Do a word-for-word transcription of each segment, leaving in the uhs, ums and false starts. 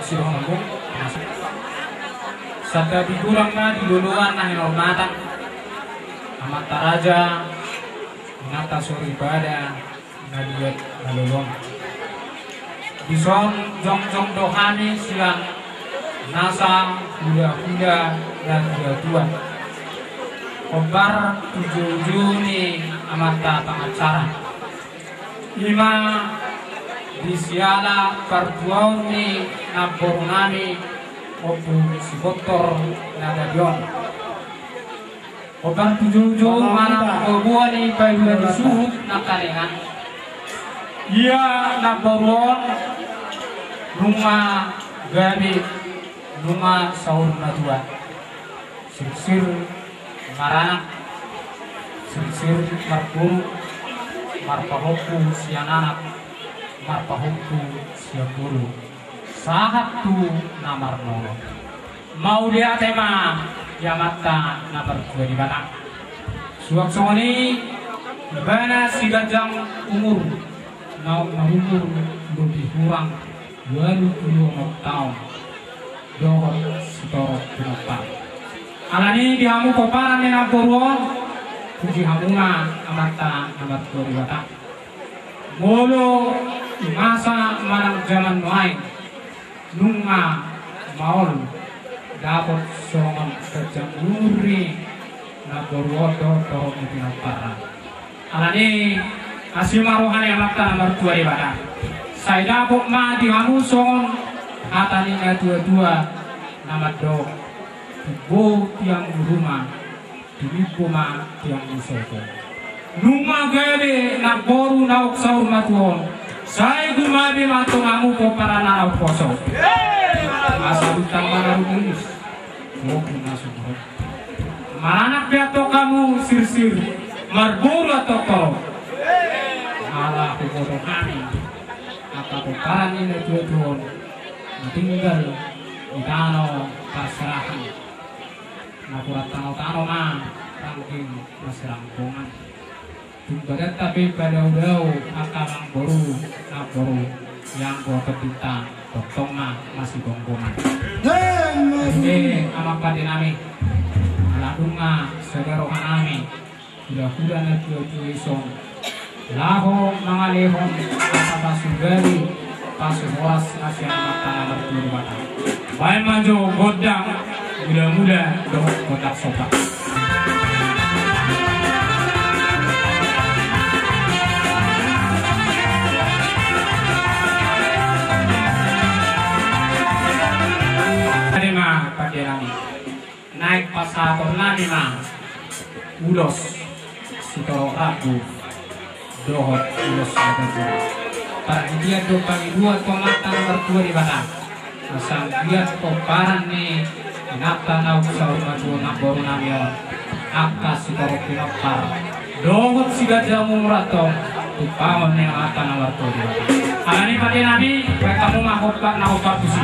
Sidung lambung. Santabi godang ma di loloan na hinurmatan amanta raja, inanta soripada, na liat na lolong. Dison jongjong do hami sian nasa hulahula na tuatua. Hombar tu joujou ni amanta pangacara. I ma di siala partuaon ni namboru nami Ompu Sigontor na gabe on. Hombar tu joujou manang boaboa ni paihula ni suhut nangkaningan. Ia namboru on nunga gabe, nunga saur matua. Sirsir maranak, sirsir marboru, marpahompu sian anak, marpahompu sian boru, sahat tu na marnono. Mauliate ma di Amanta na martua Debata. Suang songon i, ibana siganjang umur, naung marumur lobi hurang ualu pulu onom taon, dohot sitorop pinompar. Alani i di hamu pomparan ni namboru on, puji hamu ma Amanta na martua Debata. Molo di masa manang jaman nuaeng, nunga maol dapot songon ganjang umur ni namboru on dohot toru ni pinomparna. Alani i, asi ma roha ni Amanta na martua Debata. Sai dapot ma di hamu songon hata ni natuatua na mandok: Timbo tiang guru ma, timbo ma tiang ni sopo. Nunga gabe namboru naung saur matua on, sai gumabe ma antong hamu pomparanna naung poso. Asa bintang ma na rumiris, lobi na sumorop. Maranak pe antong hamu sirsir, marboru antong torop. Ala huboto hami angka pomparan ni natuatua on na tinggal di tano parserahan. Napuran tanotano ma rangging na sirangkongan. Tung badanta pe padaodao angka amangboru, namboru, ianggo tondinta tongtong ma masigomgoman. Oke, amang pande nami, ala dung ma sada roha nami, hulahula na tuatua i son, laho mangalehon angka pasugadi, pasuhoras na sian Amanta na martua Debata. Baen ma jo gondang mulamula dohot gondang somba. Ade ma pande nami. Naeng pasahaton nami ma ulos sitorop rambu dohot ulos na gabe. Parhitean do pangidoan tu Amanta na martua Debata, asa anggiat pomparan ni inanta naung saur matua namboru nami on, angka sitorop pinompar dohot siganjang umur antong, tumpangon ni Amanta na martua Debata. Alani pande nami, baen hamu ma hombar na hombar tusi.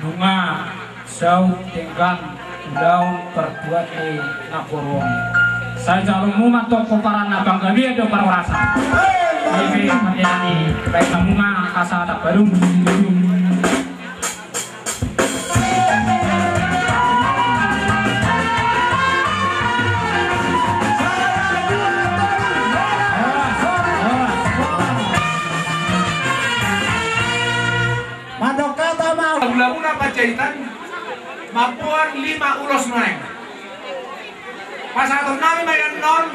Nunga saut denggan ulaon partuat ni namboru on. Sai jalo muna tong pomparanna, panggabean do parhorasan. Ebe, mate ani, baik namuna asa tak baru. Mandok hata ma. Hulahula Panjaitan mamboan lima ulos nuaeng. Pasahaton nami ma i annon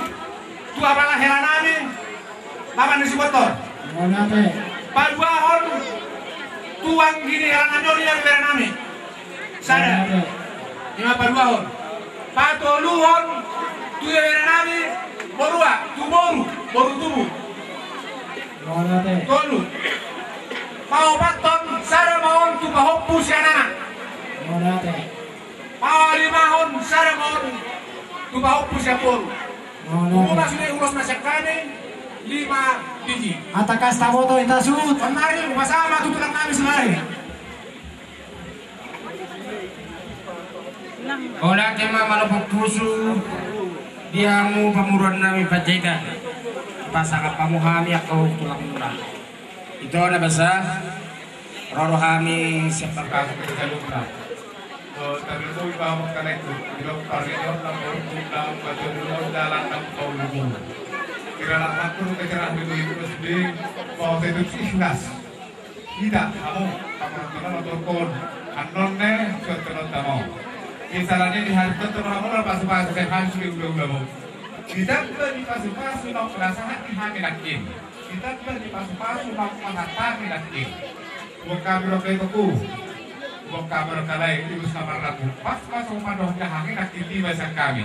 tu apala hela nami, Paman ni Sibotor. Paduahon tu anggi ni hela nami on, ia bere nami. Sada. Ima paduahon. Patoluhon tu ia bere nami, borua, tu boru, boru tubu. Tolu. Paopathon sada ma on tu pahompu sian anak. Palimahon sada ma on tu pahompu sian boru. Mauliate. Ulos ni, ulos na sian hami lima biji. Asa kas taboto hita suhut. Honnari, hupasahat ma tu tulang nami Silahi. Mauliate ma, malopok pusu di hamu pamoruon nami Panjaitan. Pasangap hamu hami angka tulang muna. Ito na basa, ro do hami sian parkasa tu jalurna. Tarlumobi ma hamu angka laengku, di lompar ni on, na porlu na mambaca dulu dalan na pauli dulu. Kira na makkur, kira na dulu, di bawah itu ikhlas. Ida hamu, pamoruon na turkon, annon ne, suat tenon tamo. Misalnya di hari ketemu hamu, na pasu-pasu, saya harus di ula-ula mu. Ditamba di pasu-pasu, na penasaran di hami nangkin. Ditamba di pasu-pasu, na pahatami nangkin. Buat kami roke toku. Buat kami roke lae, di bus kamar aku. Pas masuk padoh dahangi nangkin di basa kami.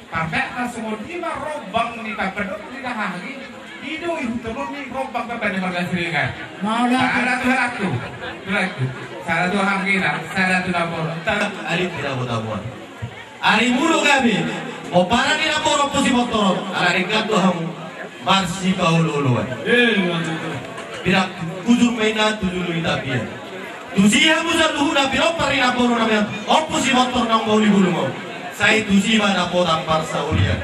Parmeak na songon i ma rombang ni tapedok di dahangi. Ido i hutonon ni rombang bapa ni marga Siregar. Mauliate. Sada tu halakku. Tulakku. Sada tu hangina. Sada tu dapur. Alit di dapur-dapur. Ari mulu gabe, pomparan ni namboru Ompu Sibotor on, ala denggan do hamu marsipaolo-oloan. Pira ujur ma inna tu julu ni tapian. Tusi hamu saluhutna pinomparni namboru nami on, Ompu Sibotor naung mauli bulung on. Sai tusi ma dapotan parsaulian.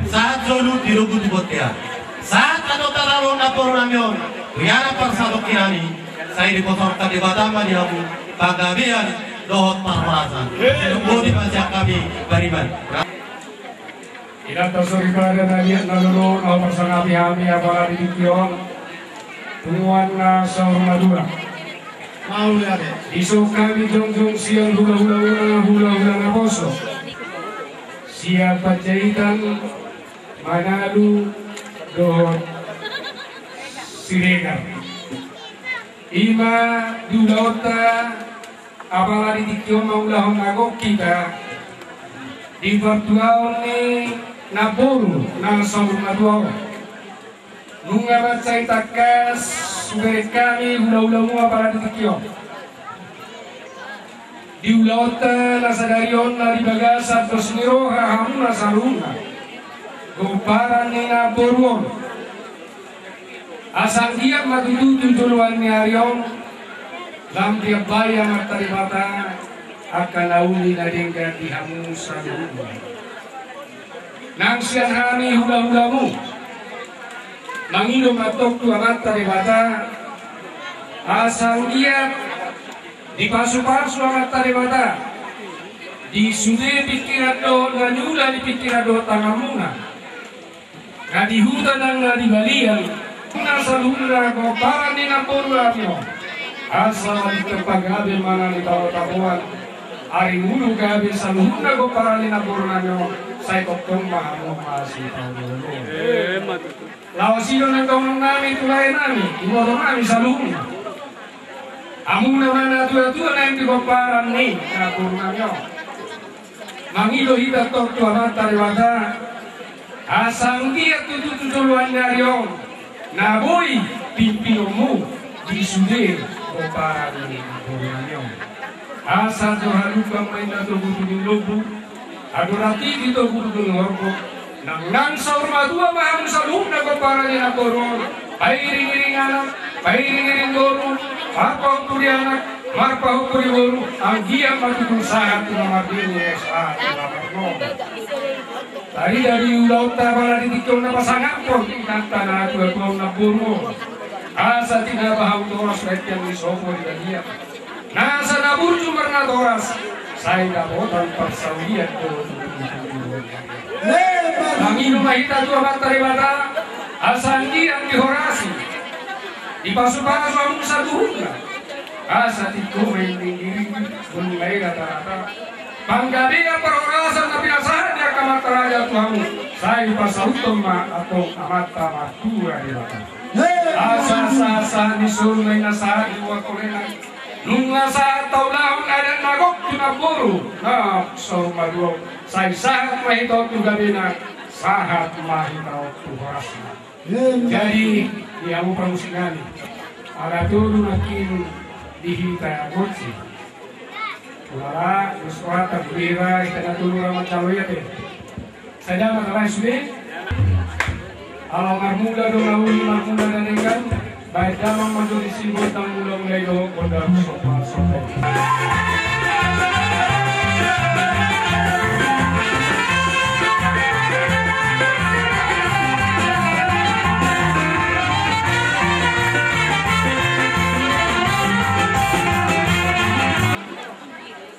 Sahat solu di robu tu bontean. Sahat adong talalon namboru nami on, tu iana parsatongkinan i. Sai dipasaorkan Debata ma di hamu panggabean dohot parhorasan. Songon i ma sian hami bariban. Inanta soripada na liat na lolo, na huparsangapi hami apala di tingki on, punguan na saur matua. Mauliate. Dison hami jongjong sian hula-hula muna, hula-hula naposo, sian Panjaitan, Manalu dohot Siregar. Ima di ulaonta apala di tingki on mangulahon na gok hita di partuaon ni namboru na saur matua on. Nunga mansai tangkas hubereng hami hula-hula muna apala di tingki on. Di ulaonta na sadari on na di bagasan dos ni roha hamuna saluhutna gomparan ni namboru on. Asa anggiat ma tutu tu joloan ni ari on lam diambai Amanta Debata angka na uli na denggan di hamu saluhutna. Nang sian hami hula-hula mu mangido ma antong tu Amanta Debata asa anggiat dipasu-pasu Amanta Debata di sude pingkiran dohot na niula ni pingkiran dohot tanganmuna, na di huta nang na di balian, na saluhutna gomparan ni namboru nami on. Asa di tempat gabe ma na di tabo-taboan, ari mulu gabe saluhutna gomparan ni namboru nami on, sai tongtong ma hamu masipaolo-oloan. Laos i do nang dongan nami tu lae nami, tu boru nami saluhutna. Hamuna ma na tua-tua naeng di gomparan ni namboru nami on. Mangido hita antong tu Amanta Debata asa anggiat tutu tu joloan ni ari on na boi pimpinonmu di sude gomparan ni namboru nami on. Asa jo halumpang ma inna togu tu ginggolmu. Adorat i di togu tu ginggolmu. Nang nang saur matua ma hamu saluhutna gomparan ni namboru on. Pairing-iring anak, pairing-iring boru, pahompu di anak, Marpahompu di boru, anggiat ma tutu sahat tu na mardingin, sahat tu na marnono. Tarida di ulaonta pala di tingki on na pasangaphon inanta na tuatua on namboru on. Asa tinabaha tu toras bahen tiang ni sopo di balian. Nasa na burju marnatoras, sai dapotan parsaulian do tu tubuan. Mangido ma hita tu Amanta Debata, asa anggiat dihorasi, dipasupasu hamu saluhutna. Asa tingki on ma i ringgit, buni ma i rata-rata. Panggabean parhorasan na pinasahat ni angka amanta raja tu hamu, sai pasauthon ma antong Amanta Martua Debata. Asa sahat-sahat ni solu ma i na sahat di buat holena. Nunga sahat taulahon adat na gok tu namboru na saur matua on, sai sahat ma hita on tu gabena, sahat ma hita on tu horasna. Jadi, di hamu pamusik nami, ala tolu nangkin di hita gonsi. Ulala, dos rohanta, bulira hita na tolu ra manjalo i ate. Sada ma tarai sude. Ala marmula do na uli, marmula na denggan. Bahen damang ma jo disi gondang mula-mula i dohot gondang sopa-sopa i.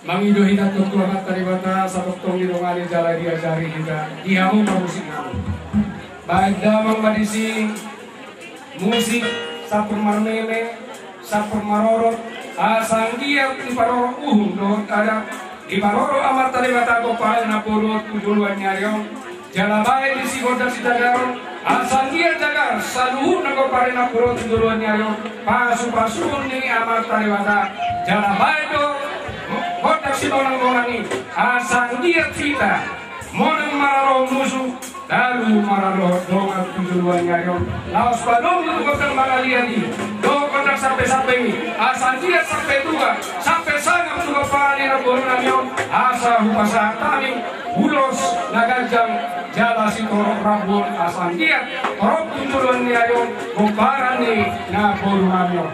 Mangido hita tu Amanta Debata, asa tongtong didongani jala diajari hita di hamu pamusik nami. Bahen damang ma disi musik sampur marmeme, sampur marorot, asa anggiat diparorot uhum dohot adat, diparorot Amanta Debata pomparan na boru tu joloan ni ari on. Jala bahen disi gondang sijagar on, asa anggiat jagar saluhutna pomparan na boru tu joloan ni ari on, pasu-pasuon ni Amanta Debata. Jala bahen do gondang simonang-monang i, asa anggiat hita monang maralohon musu, talu maralohon dongan tu joloan ni ari on. Laos padomu tu gondang mangaliat i dohot gondang sampe-sampe i, asa anggiat sampe tua, sampe sangap tu pomparan ni namboru nami on. Asa hupasahat hami ulos na ganjang jala sitorop rambu on, asa anggiat torop tu joloan ni ari on pomparan ni namboru nami on.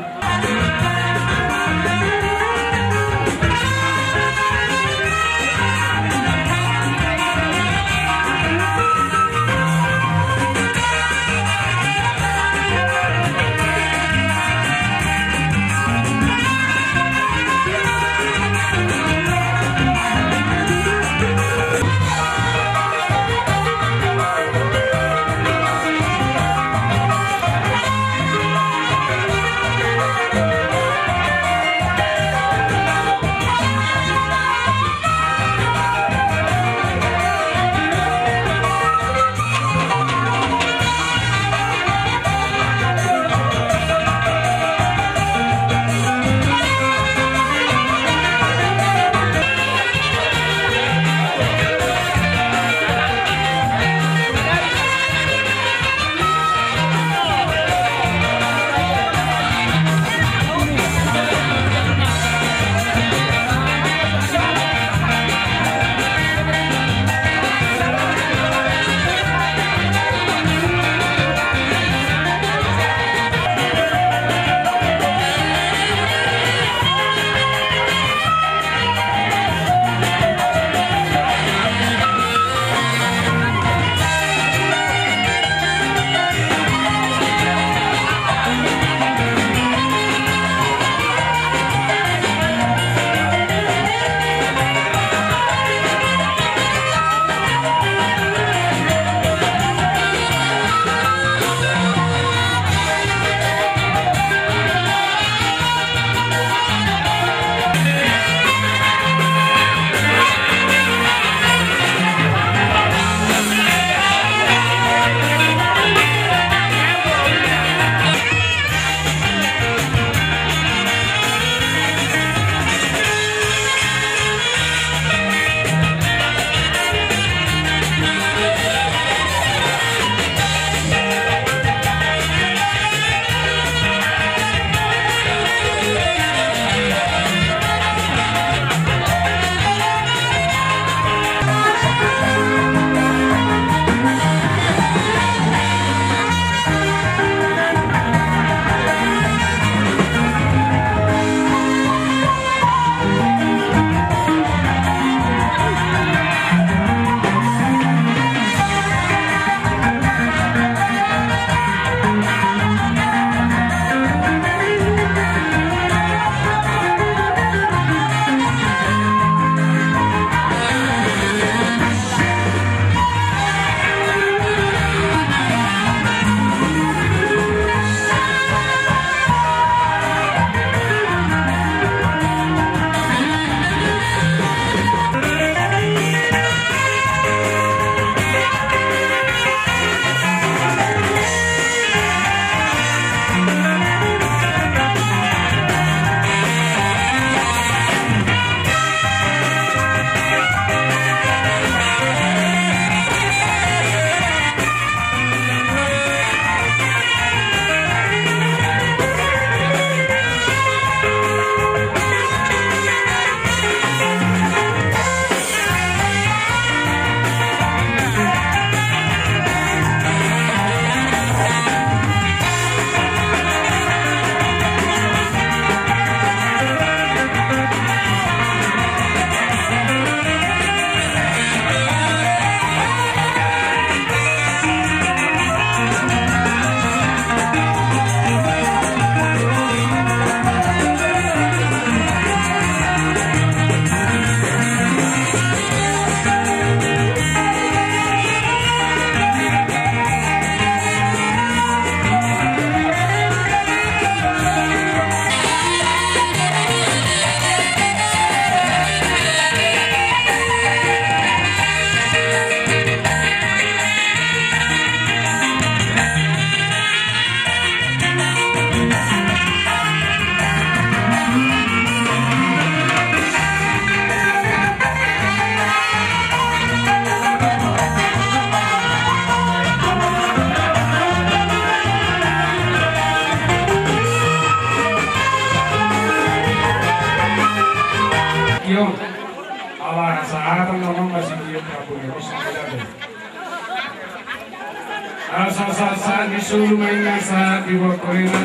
Asa sahat-sahat ni solu ma inna, sahat di bortorena.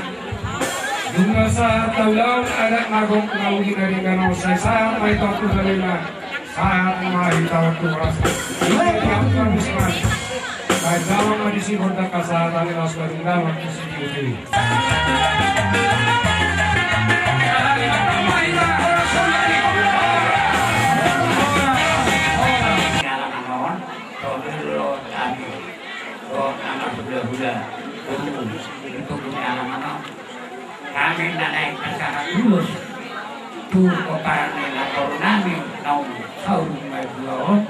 Dung na sahat taulahon adat na gok na uli na denggan on, sai sahat ma i tu bortorena. Sahat ma hita tu horas. Ia di angka bismas. Sai damang ma disi gondang hasahatan ni laos na denggan on tu si Gigi. Ni alaman on, tolu lo kami. Dohot na marhulahula, guru, di togu ni alaman on. Hami na naeng pasahat ulos tu pomparan ni namboru nami naung saur matua on.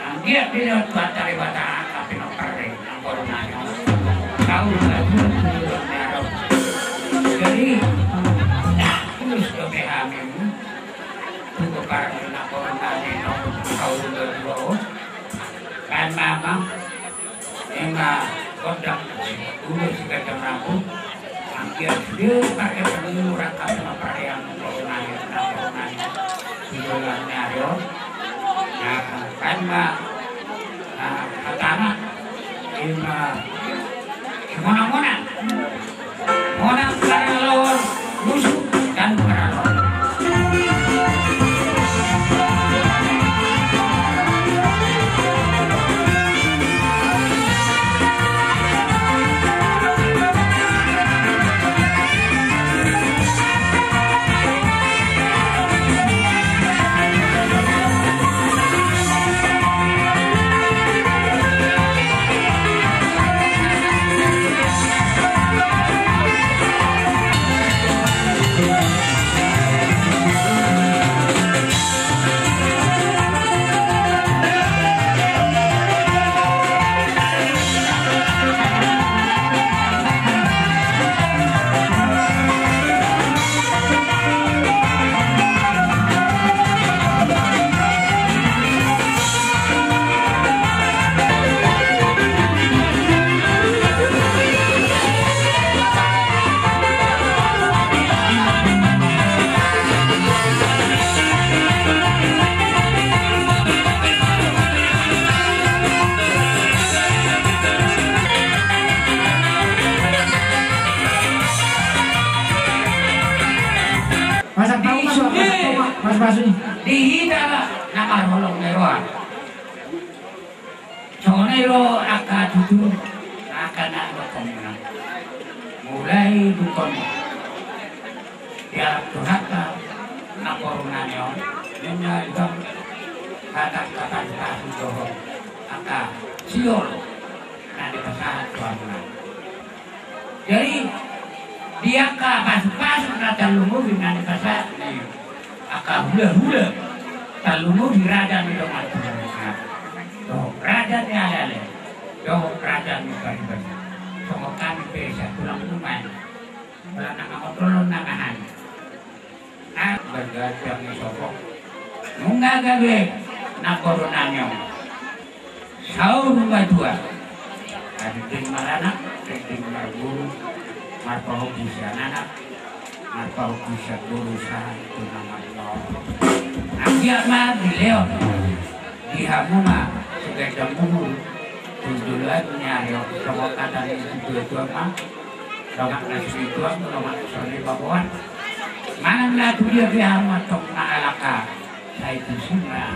Anggiat dilehon Tuhanta Debata angka pinompar ni namboru nami on saur matua tu joloan ni ari on. Jadi, ulos dope hami tu pomparan ni namboru nami naung saur matua on. Baen ma, Amang. Ima gondang ulos si ganjang rambu. Anggiat sude parketan ni murah kami maparean. Nami, nami, nami. Di joloan ni ari on. Na, baen ma, na, hatana. Ima, monang-monang. Monang parhalor musu dan parhalor. Masa pasu, masa pasu. Di hita na marholong ni roha. Songon i do angka tutu, angka na dohonon. Mulai dungkon dialap Tuhanta namboru nami on, ninna i do hata-hata pasu-pasu dohot angka siol na dipasahat tu hamuna. Jadi, di angka pasu-pasu na tarlumobi na nipasahat ni angka hula-hula, tarlumobi raja ni dongan tubu, dohot raja ni ale-ale, dohot raja ni pariban. Songon hami pe sian tulang nuaeng, molo na mangontolon nama hami. Nang bergantian ni sopo. Nunga gabe namboru nami on saur matua. Ringgit maranak, ringgit marguru, marpahoki sian anak, marpahoki sian boru sahat tu na marnono. Anggiat ma dilehon di hamuna siganjang umur tu joloan ni ari on, songon hata ni situa-tua ma. Dongan na sipituan, dongan na saribaboan. Manang na tu dia pe hamu antong na alaka, sai tusi ma.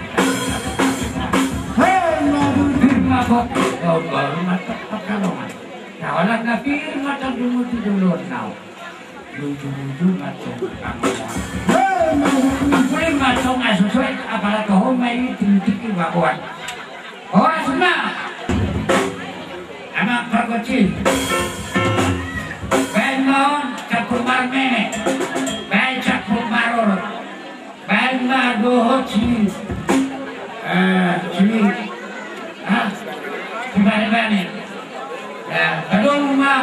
Hei, ma budi ma bok, gaul-gaul ma toktok halongan. Na holan na pir ma tong dungu tu joloan nau. Luju-luju ma tong pangomoan. Hei, ma budi ma tong asusoi, apala toho ma i tu tingki baboan. Horas ma. Anak pargonsi. Baen ma on campur marmene. Baen campur marorot. Baen ma dohot si, eh, si, ah, si bane-bane. Ya, padomu ma.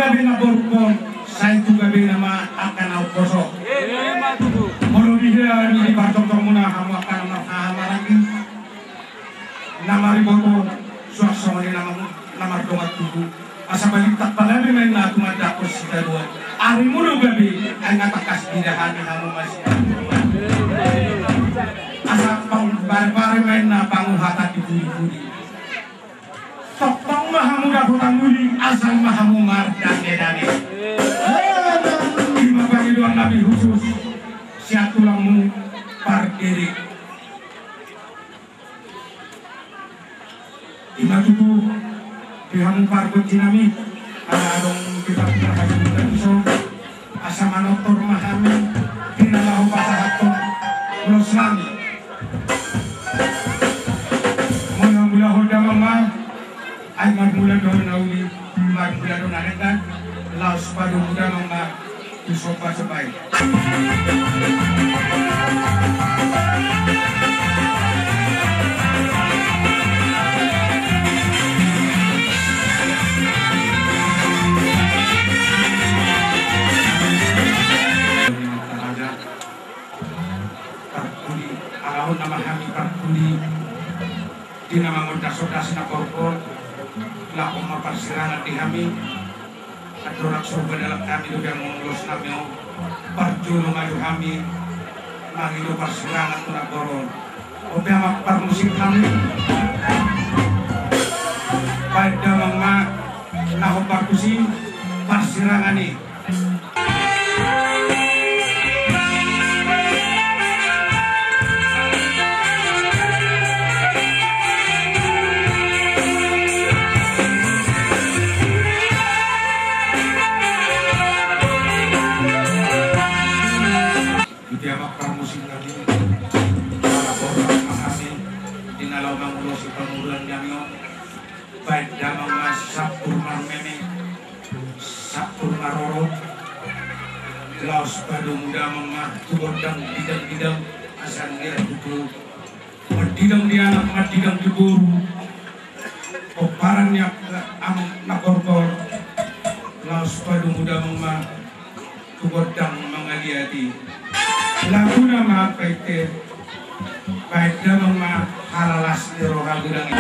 Gabe na borukon, sai tu gabe nama angka na umposo. Molo di hea ni di partongtong muna hamu angka na marhaha maranggi. Na mariboto, suang songon i nama, na mardongan tubu. Asa balintang pagabe ma inna tumandangkon sitadoan. Ari muna gabe, ai nga tangkas didahani hamu masitadoan. Asa pang bare-bare ma inna panguhatan di pudi-pudi. Tongtong ma hamu dapotan uli, asal ma hamu mardange-dange. Ima pangidoan nami khusus, sian tulangmu, Pardirik. Ima tutu, di hamu pargonsi nami, ala adong kita punya hasil dan iso. Asa manortor ma hami, di na laho pasahathon ulos nami. Molo mangulahon damang ma, ai marmula do na uli, marmula do na denggan, laos padomu damang ma, tu somba-somba i. Parpudi, alahon nama hami parpudi. Di na mangondas-ondas na korkor, laho ma parsirangan di hami. Andorang so badalan hami do damang ulos nami on, parjolo ma jo hami mangido parsirangan tu na korkor. Ope ama parmusik nami, baen damang ma na hombar tusi parsirangan i. Di tiap parmusik nami, ala borhat ma hami, di na laho mangulosi panguruan nami on. Baen damang ma sampur marmeme, sampur maroro, laos padomu damang ma tu gondang didang-didang, asa nunga tutu mandidang di anak, mandidang di boru, pomparan ni angka amang na korkor, laos padomu damang ma tu gondang mangaliati. Laguna ma angka i, baen damang ma halalas ni roha godang i.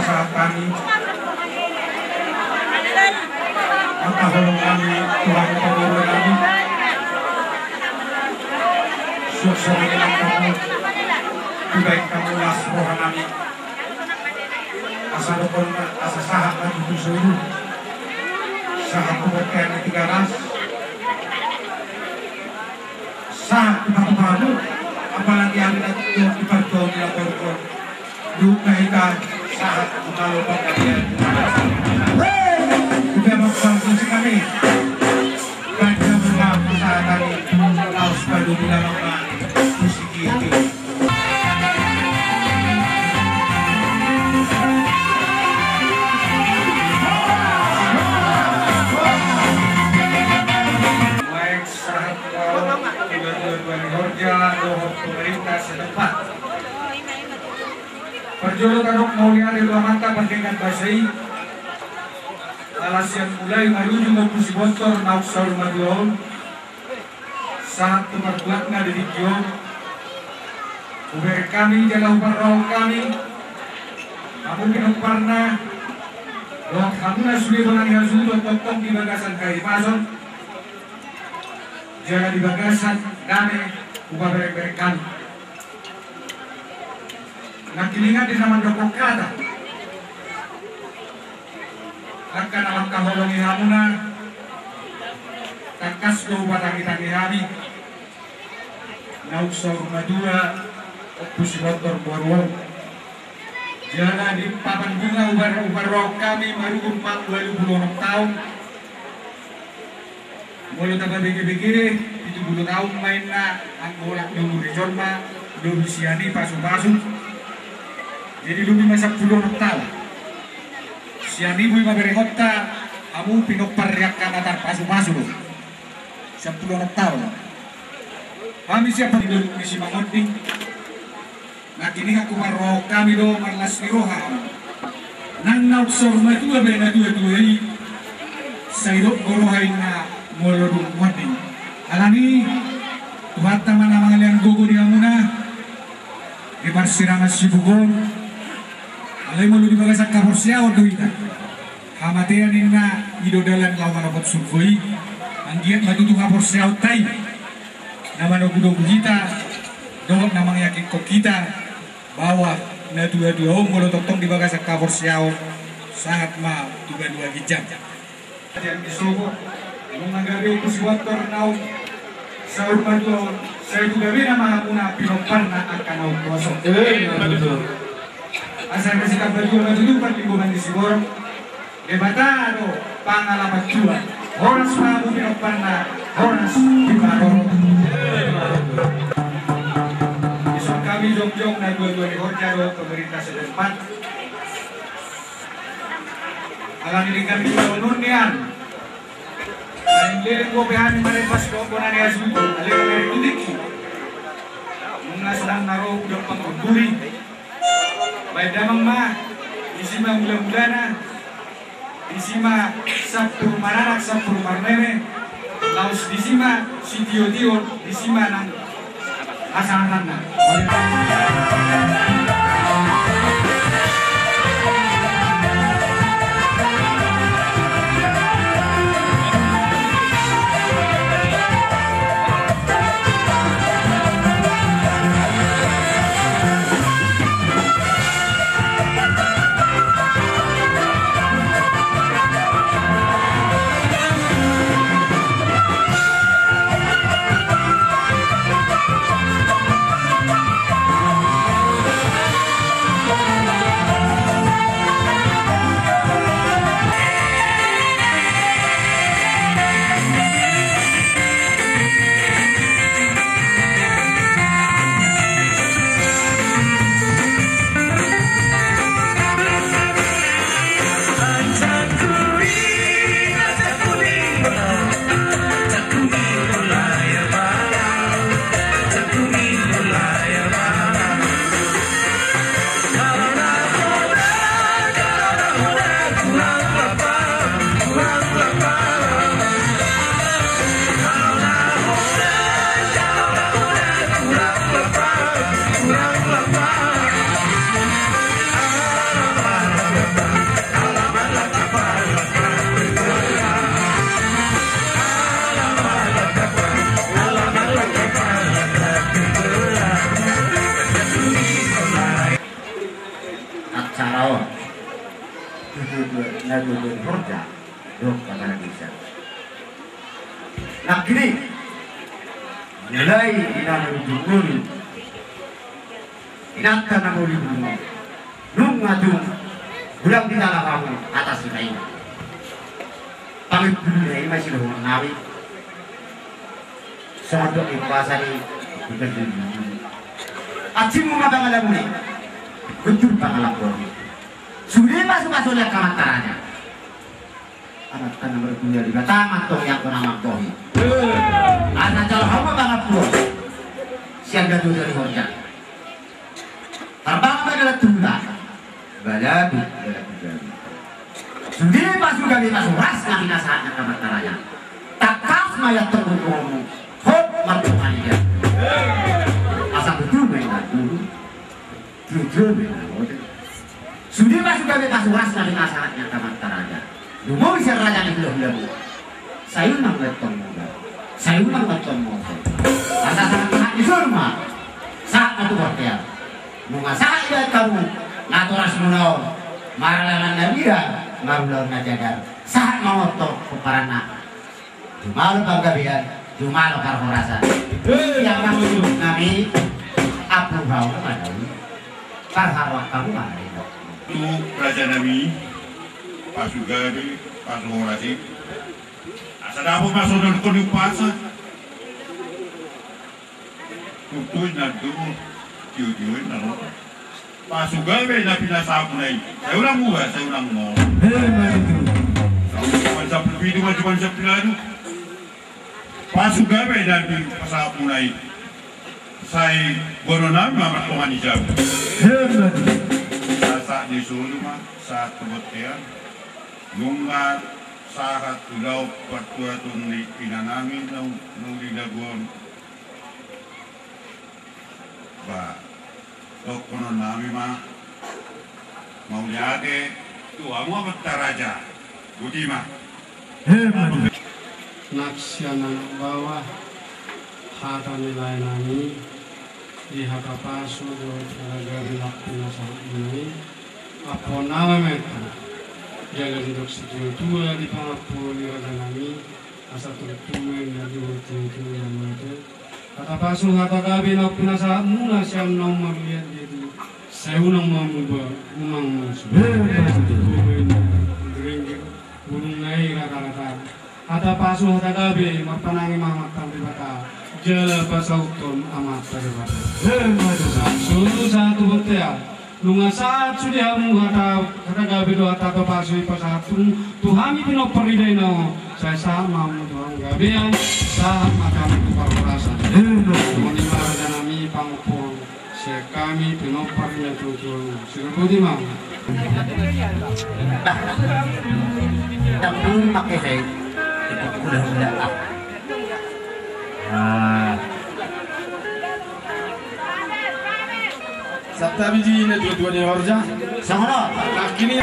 Sahat hami, angka holong nami, Tuhan pangolu nami, suang songon i nang hamu, dibaen hamu las roha nami. Asa dohonon, asa sahat ma tutu solu, sahat tu bontean ni Tigaras, sahat tu patupamu, apalagi ari na tutu di partuaon ni na porko. Dung na hita sahat tu malo panggabean. Hei! Hita mangkonsumsi hami. Baen hamu ma pasahaton i, laos padomu damang ma tu si Gigi. Baik, sahat tu dua-dua ni horja dohot pemerintah setempat. Parjolo tadok mauliate tu Amanta pardenggan basa i, ala sian mulai marujung Ompu Sibotor naung saur matua on, sahat tu marbuatna di tingki on. Hubereng hami jala huparrohahon hami, hamu pinomparna, dohot hamu na sude bona ni hasuhuton tongtong di bagasan hahipason jala di bagasan dame, hupaberengbereng hami. Nangkiningan di na mandokkon hata, angka na mangkaholongi hamuna, tangkas do hupatangitangi hami naung saur matua Ompu Sibotor boru on. Jala di papan bunga huparrohahon hami marumur ma ualu pulu onom taon. Molo tapabegebege, pitu pulu taon ma inna, anggo olat ni umur ni jolma, lobi sian i pasupasu. Jadi lobi ma sampulu onom taon. Sian i boi ma berengonta, hamu pinompar ni angka na tarpasupasu do. Sampulu onom taon. Hami sian pangidolok ni Simangonding. Nangkiningan huparrohahon hami do marlas ni roha. Nang naung saur matua be natuatua i, sai dok do roha inna molo dung monding. Alani, Tuhanta ma na mangalean gogo di hamuna di parsirangan sibuk on. Alai molo di bagasan haporseaon do hita, hamatean inna i do dalan laho manopot surgo i. Anggiat ma tutu haporseaonta i na manogunogu hita, dohot na mangeakinhon hita, bahwa natuatua on molo tongtong di bagasan haporseaon, sahat ma tu banua ginjang. Sian di sobo, nunga gabe Ompu Sibotor naung saur matua on, sai tu gabena ma hamuna pinomparna angka naung poso. Eh, betul. Asa na sitampa tua ma tutu parlinggoman ni siborok. Debata do pangalapan tua. Horas ma hamu pinomparna, horas pinomparna. Dison hami jongjong natuatua ni horja dohot pemerintah setempat. Alani denggan ni ulaon on nian. Alani leleng dope hami marempas dohot bona ni hasuhuton, alai na mereng tu tingki. Nunga songon na ro uda panggunduri. Baen damang ma, disi ma mulamulana, disi ma sampur maranak, sampur marmeme, laos disi ma sitiotio, disi ma nang hasahatanna. Tutu na tutu horja dohot hata na bisa. Nangkin i, mulai di na marujung ngolu, inanta na muli bulu, nunga tung godang di dalam hamu atas ina i. Pamit bulu na i ma sidohonon nami. Songon dok i puasa ni, bukan dulu. Acimu ma pangalamuni, guntur pangalambohi. Sude pasupasu ni angka amanta raja. Amanta na martua Debata ma antong i angka na mambohi. Asa jalo hamu ma pangampuon. Sian na tutu ni horja. Tarbang ma dalan tu huta. Balagu, balagu, balagu. Sude pasu gabe pasu horas na pinasahat ni angka amanta raja. Tangkas ma i antong gogoonmu. Hot martonga ni jabu. Asa tutu ma i na tutu. Tutu ma i na tutu. Sude pasu gabe pasu horas na pinasahat ni angka amanta raja. Dumenggan sian raja ni hulahulamu. Sai unang ma antong muba. Sai unang ma antong mose. Asa sahat-sahat ni solu ma. Sahat ma tu bontean. Nunga sahat dibahen hamu natorasmuna on. Marhalangan na bira, marulaon na jagar. Sahat ma on antong pomparanna. Jumalo panggabean, jumalo parhorasan. Hei, sian nami, ampun hamu ma na i. Parharoan hamu ma na i. Tu raja nami, pasu gabe, pasu horas i. Asa dapot ma songon na hupasahat. Tutu na tutu, tio-tio na ro. Pasu gabe na pinasahatmuna i. Sai unang muba, sai unang mose. Emma tutu. Jumadi sampulu pitu ma, jumadi sampulu ualu. Pasu gabe na pinasahatmuna i. Sai boanonnami ma martonga ni jabu. Emma tutu. Sahat ni solu ma, sahat tu bontean. Nunga sahat tu laon partuatuon ni inanami na uli lagu on. Ba, dohononnami ma, mauliate tu hamu amanta raja. Boti ma. Emma tutu. Nang sian anak baoa, hata ni laenami, di hata pasu dohot hata gabe na pinasahatmuna i, ampuonnami ma i. Jala didok situa-tua di pangampu ni rajanami, asa tutu ma i na tutu, tutu ma i na tutu. Hata pasu hata gabe na pinasahatmuna sian naung marliat di hita i. Sai unang ma muba, unang mose. Emma tutu. Tutu ma i na tutu. Ringgit, bulung na i rata-rata. Hata pasu hata gabe, marpanangi ma amanta Debata. Jala pasauthon amanta Debata. Emma tutu. Sahat solu sahat tu bontean. Nunga sahat sude hamu hata, hata gabe dohot hata pasu i pasahat tu, tu hami pinompar ni dainang on. Sai sahat ma hamu tu hanggabean, sahat ma hamu tu parhorasan. Emma tutu. Songon i ma rajanami pangampu. Sian hami pinompar ni na tutu. Sirupoti ma. Nah. Tampun pakai saya. Ikut kuda-kuda, ah. Ah. Santabi di natuatua ni horja. Songon on. Nangkin i.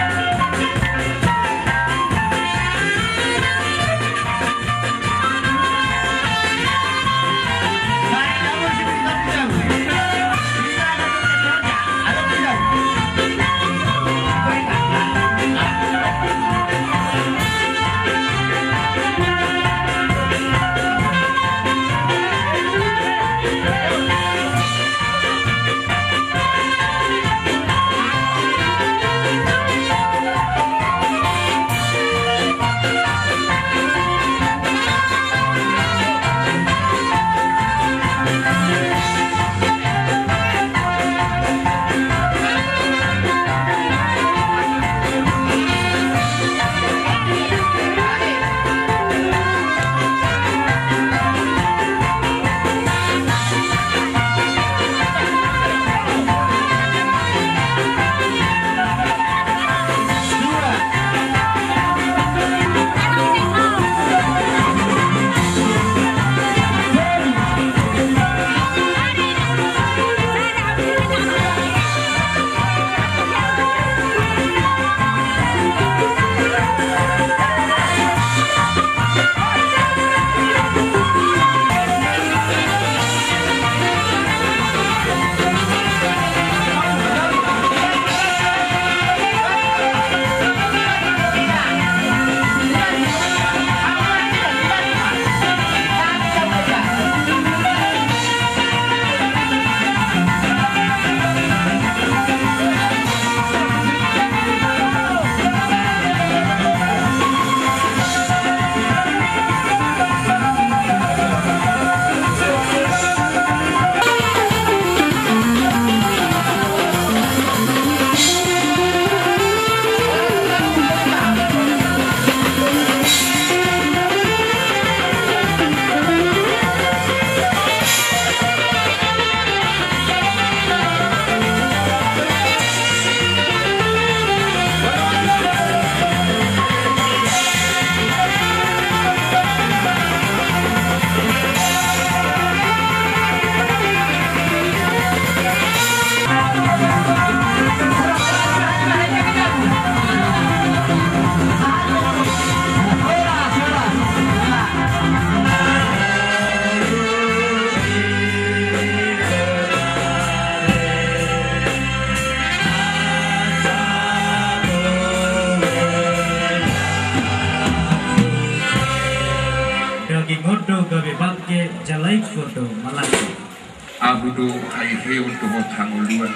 Ahu do haheheon dohot hangoluan,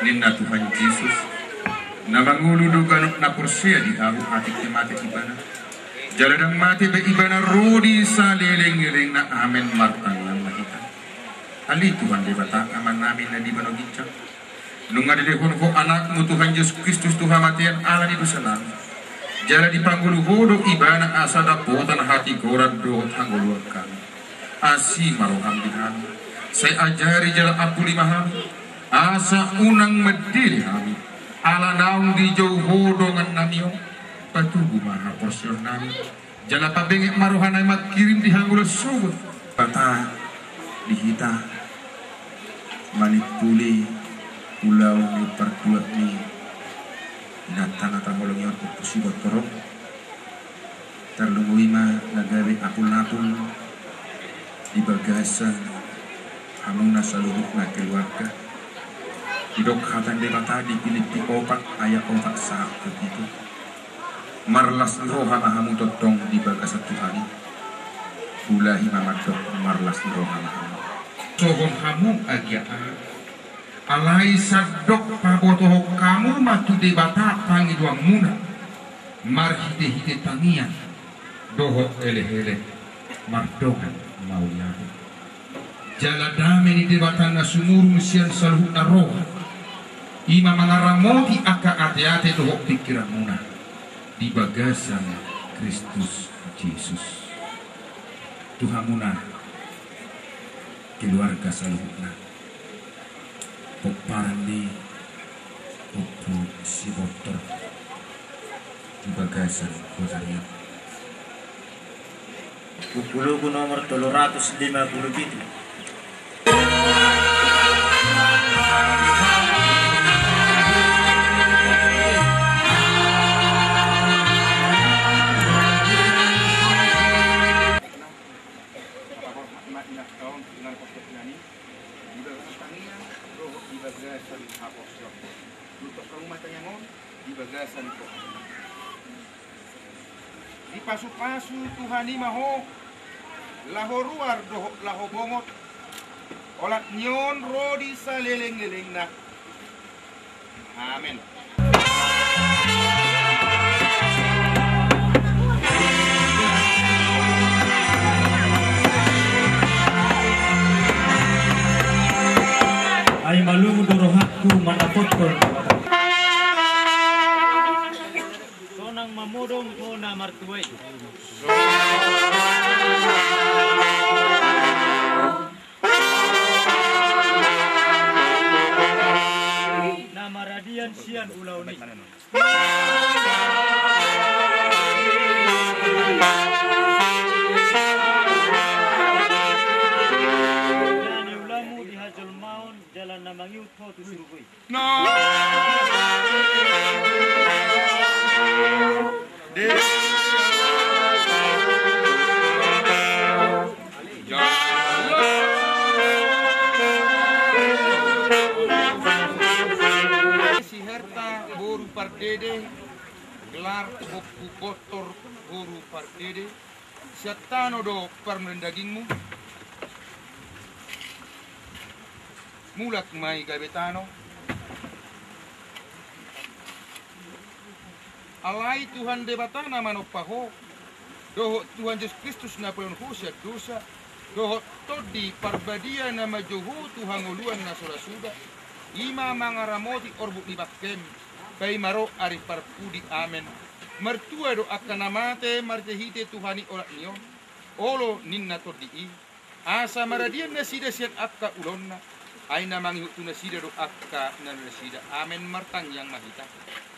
ninna Tuhan Jesus, na mangolu do ganup na porsea di Ahu atik pe mate ibana. Jala ndang mate be ibana ro di salelenglelengna. Amen. Martangiang ma hita. Ale Tuhan Debata Amanami na di banua ginjang, nunga dilehon Ho Anakmu Tuhan Jesus Kristus tu hamatean ala ni dosanami, jala dipanggoluh Ho do ibana asa dapotan hatigoran dohot hangoluan hami. Asi ma roham di hami, sai ajari jala ampuli ma hami, asa unang mandele hami, ala naung dijou Ho dongannami on. Patubu ma haporseaonnami, jala pabenget ma rohanami mangkirim di hangoluan sogot. Bata di hita, manimpuli ulaon ni partuat ni inanta na taholongi on, Ompu Sibotor on. Tarlumobi ma na gabe apul-apul di bagasan hamuna saluhutna keluarga. Didok hata ni Debata di Pilippi opat ayat opat sahat tu pitu, marlas ni roha ma hamu tongtong di bagasan Tuhan i. Ulahi ma mandok marlas ni roha ma hamu. Sohon hamu agia aha, alai sandok pabotohon hamu ma tu Debata pangidoanmuna marhite-hite tangiang dohot elek-elek mardongan mauliate. Jala dame ni Debata na sumurung sian saluhutna roha, i ma mangaramoti angka ate-ate dohot pingkiranmuna di bagasan Kristus Jesus. Tu hamuna keluarga saluhutna, pomparan ni Ompu Sibotor di bagasan Hutarian. Buku Luku nomor tolu ratus lima puluh pitu. Di bagasan tangiang dohot di bagasan haporseaon. Nuntok hamu ma tangiang on di bagasan Tuhan. Dipasu-pasu Tuhan i ma ho laho ruar dohot laho bongot, olat ni on ro di saleleng-lelengna. Amen. Ai malungun do rohangku mandapothon. Sonang mamodom ho na martua i. Na maradian sian ulaon i. Niulamu di hajolmaon jala na mangihut ho tu surgo i. Siherta boru Pardede, gelar Ompu Gontor boru Pardede, sian tano do parmendagingmu. Mulak ma i gabe tano. Alai Tuhan Debata na manompa ho, dohot Tuhan Jesus Kristus na paluahon ho sian dosa, dohot Tondi Parbadia na manjou ho tu hangoluan na so ra suda, i ma mangaramoti orbuk ni bangkem, paima ro ari parpudi. Amen. Martua do angka na mate marhite-hite Tuhan i olat ni on. Olo ninna Tondi i, asa maradian nasida sian angka ulaonna, ai na mangihut tu nasida do angka na niula nasida. Amen. Martangiang ma hita.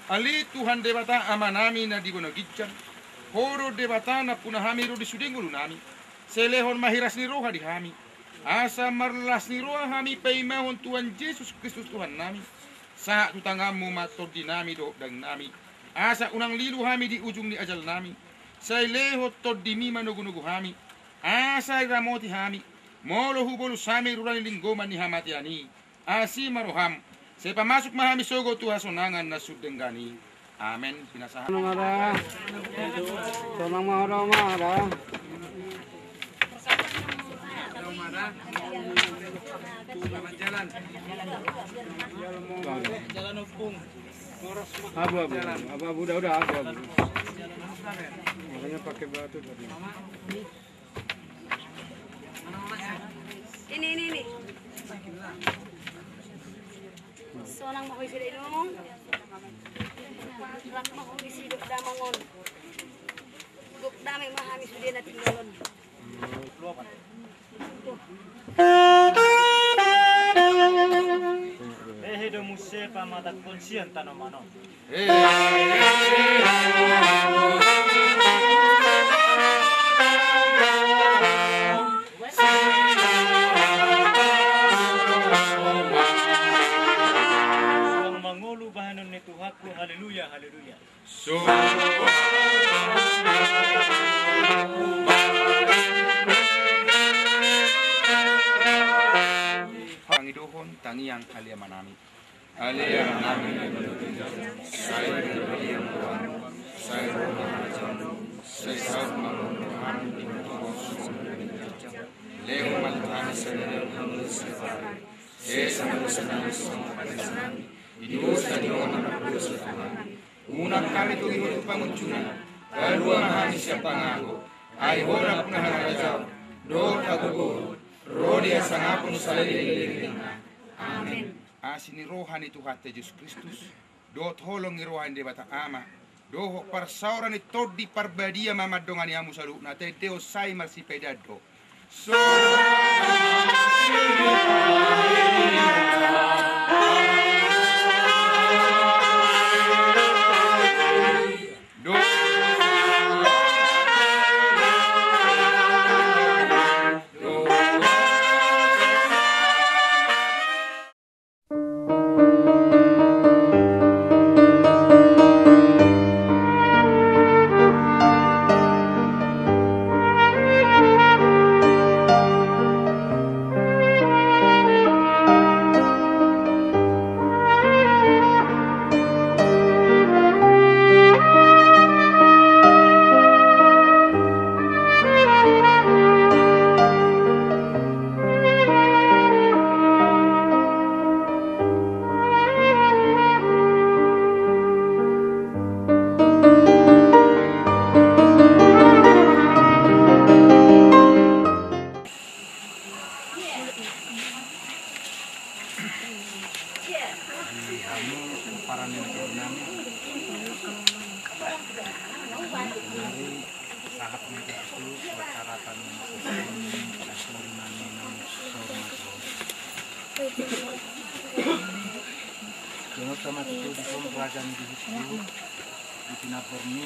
Ale Tuhan Debata Amanami na di banua ginjang, Ho do Debata nampuna hami ro di sude ngolunami. Sai lehon ma hiras ni roha di hami, asa marlas ni roha hami paimahon Tuhan Jesus Kristus Tuhannami. Sahat tu tanganmu ma tondinami dohot dagingnami, asa unang lilu hami di ujung ni ajalnami. Sai lehon tondimi manogu-nogu hami, asa diramoti hami, molo hubolus hami rura ni linggoman ni hamatean i. Asi ma roham, sai pamasuk ma hami sogot tu hasonangan na sun denggan i. Amen. Pinasahat. Sonang ma da. Sonang ma da, ma da. Abu, abu, abu, abu, udah, udah, abu, abu. Makanya pakai batu tadi. Ini, ini, ini. Sonang ma ho di si dainong. Rap ma ho di si dok damang on. Gok dame ma hami sude na tinggal on. Hehe do muse pamatangkon sian tanoman on. Suang mangolu bahenon ni Tuhanku, haleluya, haleluya. Pangidohon tangiang haleamanami. Haleamanami, sai berdiam Tuhan, sai roha, sai saut mangolu hami di tengah. Lehon ma tu hami sadari on hami na sipata. Sesa ma dosanami songon panesanami di dosa ni dongan na mardosa tu hami. Unang hami togihon tu pangunjunan, palua ma hami sian pangago. Ai Ho do nampuna harajaon dohot hagogoon, ro di hasangapon saleleng ni lelengna. Amen. Asi ni roha ni Tuhanta Jesus Kristus, dohot holong ni roha ni Debata Ama, dohot parsaoran ni Tondi Parbadia ma mandongani hamu saluhutna. Taendehon sai marsipaidaan do. Di hamu pomparan ni nami, sahat ma hita tu persyaratan nami. Jonok sama tu dison raja ni duhuthu, di pinabor ni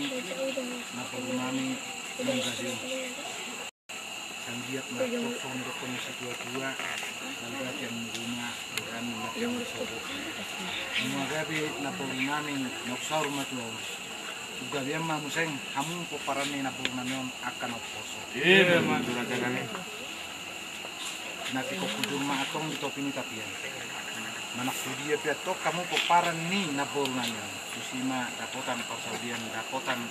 naboru nami Menggasion. Sanggiat ma songon didok ni situa-tua, salga tiang ni ruma, dohot na tiang ni sopo. Nunga gabe naboru nami, naung saur matua on. Gabean ma muse hamu pomparan ni naboru nami on angka na umposo. Ima tutu raja nami. Na tingkos hujur ma antong di topi ni tapian. Manang tu dia pe antong hamu pomparan ni naboru nami on, tusi ma dapotan parsaulian, dapotan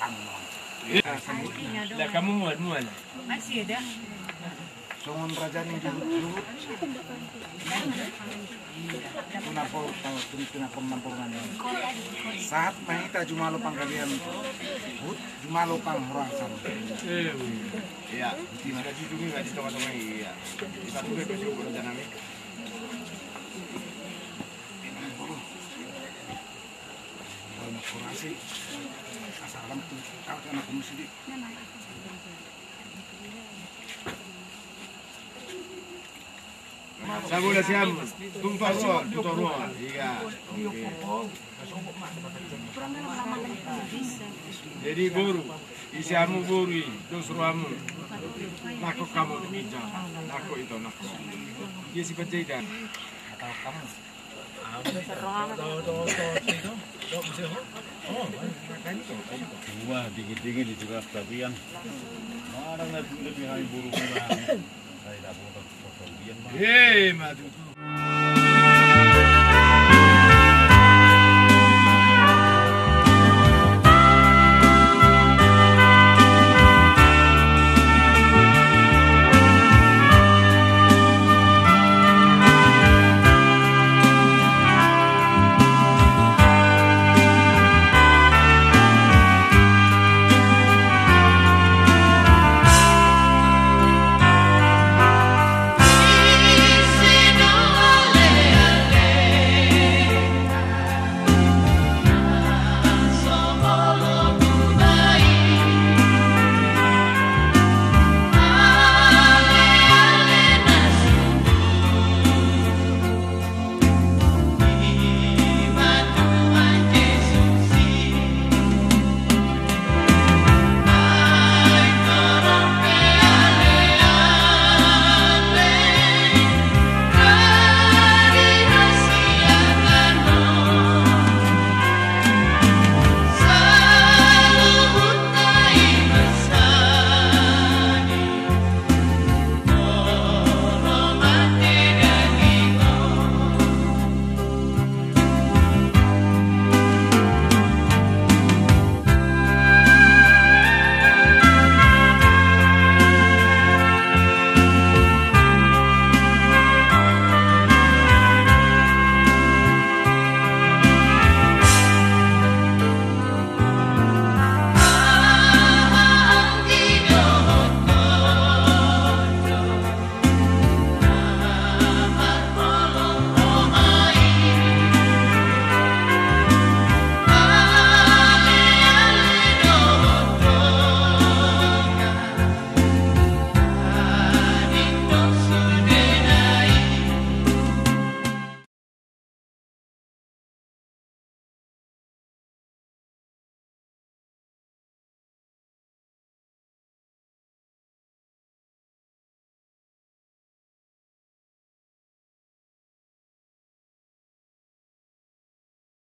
pangunan. Lah hamu mual, mual. Masih ada. Songon raja ni duhut-duhut. Tu na po, tu na po, tu na po. Sahat ma hita jumalo panggabean, huhut jumalo panghorasan. Iya. Di tonga-tonga, iya. Kita tu bebas yuk, raja nami. Asal alam tu, kau tu anak musik. Sabola siam, tung toru, tu toru. Iya. Oke. Jadi boru, isi hamu boru i, dos rohamu. Nangkok hamu tu ginjang, nangkok ito, nangkok. Dia si Panjaitan. Atau kamu? Wah, dingin-dingin di tengah tapian. Mana nggak lebih hari burung. Saya dapat foto dia, Bang. Hei, maju tuh.